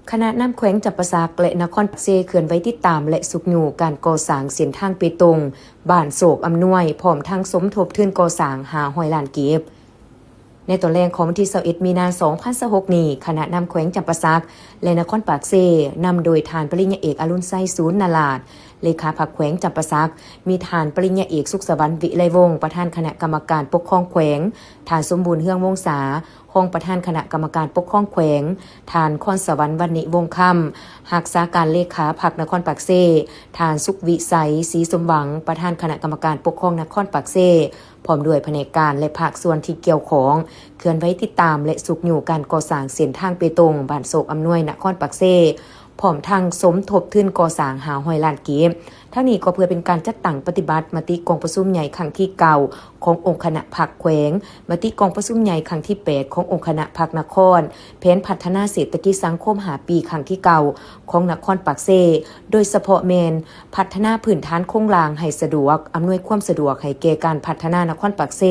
ຄະນະນຳແຂວງຈຳປາສັກ ແລະ ນະຄອນປາກເຊ ເຄື່ອນໄຫວຕິດຕາມ ແລະ ຊຸກຍູ້ການກໍ່ສ້າງເສັ້ນທາງເປຕົງ ບ້ານໂຊກອຳນວຍ ພ້ອມທັງສົມທົບທຶນກໍ່ສ້າງ ຫ້າຮ້ອຍລ້ານກີບ. ໃນຕອນແລງຂອງວັນທີຊາວເອັດ ມີນາ ສອງພັນຊາວຫົກນີ້, ຄະນະນຳແຂວງຈຳປາສັກ ແລະ ນະຄອນປາກເຊ ນຳໂດຍທ່ານປະລິນຍາເອກ ອະລຸນໄຊ ສູນນາລາດ ເລຂາພັກແຂວງຈຳປາສັກ, ມີທ່ານປະລິນຍາເອກ ສຸກສະຫວັນ ວິໄລວົງ ປະທານຄະນະກຳມະການປົກຄອງແຂວງ, ທ່ານສົມບູນ ເຮືອງວົງສາ ຮອງປະທານຄະນະກຳມະການປົກຄອງແຂວງ, ທ່ານຄອນສະຫວັນ ວັນນິວົງຄຳ ຮັກສາການເລຂາພັກນະຄອນປາກເຊ, ທ່ານສຸກວິໄສ ສີສົມຫວັງ ປະທານຄະນະກຳມະການປົກຄອງນະຄອນປາກເຊ ພ້ອມດ້ວຍພະແນກການ ແລະ ພາກສ່ວນທີ່ກ່ຽວຂ້ອງ ເຄື່ອນໄຫວຕິດຕາມ ແລະ ຊຸກຍູ້ການກໍ່ສ້າງເສັ້ນທາງເປຕົງ ບ້ານໂຊກອຳນວຍ ນະຄອນປາກເຊ ພ້ອມທັງສົມທົບທຶນກໍ່ສ້າງ ຫ້າຮ້ອຍລ້ານກີບ. ທັງນີ້ກໍເພື່ອເປັນການຈັດຕັ້ງປະຕິບັດມະຕິກອງປະຊຸມໃຫຍ່ຄັ້ງທີເກົ້າຂອງອົງຄະນະພັກແຂວງ, ມະຕິກອງປະຊຸມໃຫຍ່ຄັ້ງທີແປດຂອງອົງຄະນະພັກນະຄອນ, ແຜນພັດທະນາເສດຖະກິດສັງຄົມຫ້າປີຄັ້ງທີເກົ້າຂອງນະຄອນປາກເຊ, ໂດຍສະເພາະແມ່ນພັດທະນາພື້ນຖານໂຄງລ່າງໃຫ້ສະດວກ, ອຳນວຍຄວາມສະດວກໃຫ້ແກ່ການພັດທະນານະຄອນປາກເຊ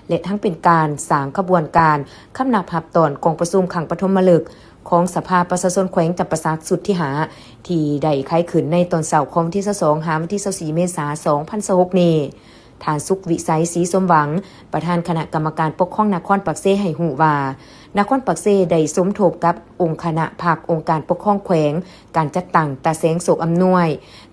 ແລະ ທັງເປັນການສ້າງຂະບວນການຄຳນັບຮັບຕ້ອນກອງປະຊຸມຄັ້ງປະຖົມມະລຶກ ຂອງສະພາປະຊາຊົນແຂວງຈຳປາສັກຊຸດທີຫ້າ ທີ່ໄດ້ໄຂຂຶ້ນໃນຕອນເຊົ້າຂອງວັນທີຊາວສອງ ຫາວັນທີຊາວສີ່ ເມສາ ສອງພັນຊາວຫົກນີ້. ທ່ານສຸກວິໄສ ສີສົມຫວັງ ປະທານຄະນະກຳມະການປົກຄອງນະຄອນປາກເຊ ໃຫ້ຮູ້ວ່າ ນະຄອນປາກເຊໄດ້ສົມທົບກັບອົງຄະນະພັກອົງການປົກຄອງແຂວງ, ການຈັດຕັ້ງຕາແສງໂຊກອຳນວຍ,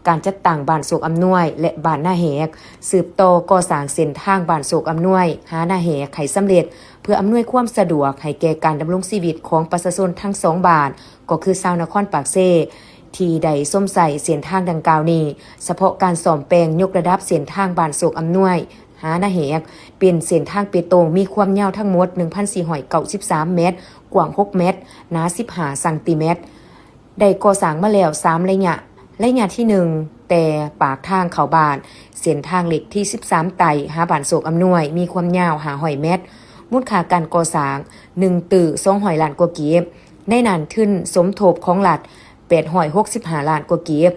ການຈັດຕັ້ງບ້ານໂຊກອຳນວຍ ແລະ ບ້ານນາແຫກ, ສືບຕໍ່ກໍ່ສ້າງເສັ້ນທາງບ້ານໂຊກອຳນວຍ ຫານາແຫກໃຫ້ສຳເລັດ ເພື່ອອຳນວຍຄວາມສະດວກໃຫ້ແກ່ການດຳລົງຊີວິດຂອງປະຊາຊົນທັງສອງບ້ານ ກໍຄືຊາວນະຄອນປາກເຊ ທີ່ໄດ້ຊົມໃຊ້ເສັ້ນທາງດັ່ງກ່າວນີ້. ສະເພາະການສ້ອມແປງຍົກລະດັບເສັ້ນທາງບ້ານໂຊກອຳນວຍ ຫານາແຫກ ເປັນເສັ້ນທາງເປຕົງ ມີຄວາມຍາວທັງໝົດ ໜຶ່ງພັນສີ່ຮ້ອຍເກົ້າສິບສາມແມັດ, ກວ້າງຫົກແມັດ, ໜາສິບຫ້າຊັງຕີແມັດ. ໄດ້ກໍ່ສ້າງມາແລ້ວສາມໄລຍະ. ໄລຍະທີໜຶ່ງ ແຕ່ປາກທາງເຂົ້າບ້ານ ເສັ້ນທາງເລກທີສິບສາມໃຕ້ ຫາບ້ານໂຊກອຳນວຍ ມີຄວາມຍາວຫ້າຮ້ອຍແມັດ, ມູນຄ່າການກໍ່ສ້າງໜຶ່ງຕື້ສອງຮ້ອຍລ້ານກວ່າກີບ, ໃນນັ້ນທຶນສົມທົບຂອງລັດແປດຮ້ອຍຫົກສິບຫ້າລ້ານກວ່າກີບ,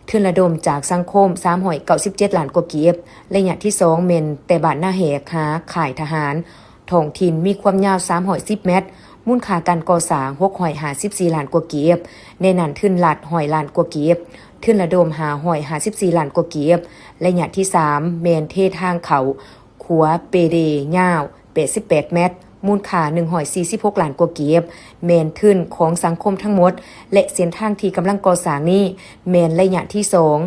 ທຶນລະດົມຈາກສັງຄົມສາມຮ້ອຍເກົ້າສິບເຈັດລ້ານກວ່າກີບ. ໄລຍະທີສອງ ແມ່ນແຕ່ບ້ານນາແຫກຫາຄ້າຍທະຫານ ທ້ອງຖິ່ນ ມີຄວາມຍາວສາມຮ້ອຍສິບແມັດ, ມູນຄ່າການກໍ່ສ້າງຫົກຮ້ອຍຫ້າສິບສີ່ລ້ານກວ່າກີບ, ໃນນັ້ນທຶນລັດຮ້ອຍລ້ານກວ່າກີບ, ທຶນລະດົມຫ້າຮ້ອຍຫ້າສິບສີ່ລ້ານກວ່າກີບ. ໄລຍະທີສາມ ແມ່ນເທທາງເຂົ້າຂົວເປເດຍາວແປດສິບແປດແມັດ, ມູນຄ່າໜຶ່ງຮ້ອຍສີ່ສິບຫົກລ້ານກວ່າກີບ, ແມ່ນທຶນຂອງສັງຄົມທັງໝົດ ແລະ ເສັ້ນທາງທີ່ກຳລັງກໍ່ສ້າງນີ້ ແມ່ນໄລຍະທີສອງ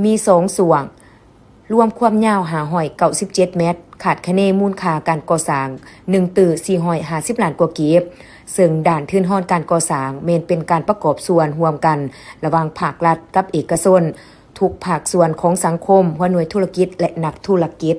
ມີສອງຊ່ວງ ລວມຄວາມຍາວຫ້າຮ້ອຍເກົ້າສິບເຈັດແມັດ, ຄາດຄະເນມູນຄ່າການກໍ່ສ້າງໜຶ່ງຕື້ສີ່ຮ້ອຍຫ້າສິບລ້ານກວ່າກີບ, ເຊິ່ງດ້ານທຶນຮອນການກໍ່ສ້າງແມ່ນເປັນການປະກອບສ່ວນຮ່ວມກັນລະຫວ່າງພາກລັດກັບເອກະຊົນ, ທຸກພາກສ່ວນຂອງສັງຄົມ, ຫົວໜ່ວຍທຸລະກິດ ແລະ ນັກທຸລະກິດ.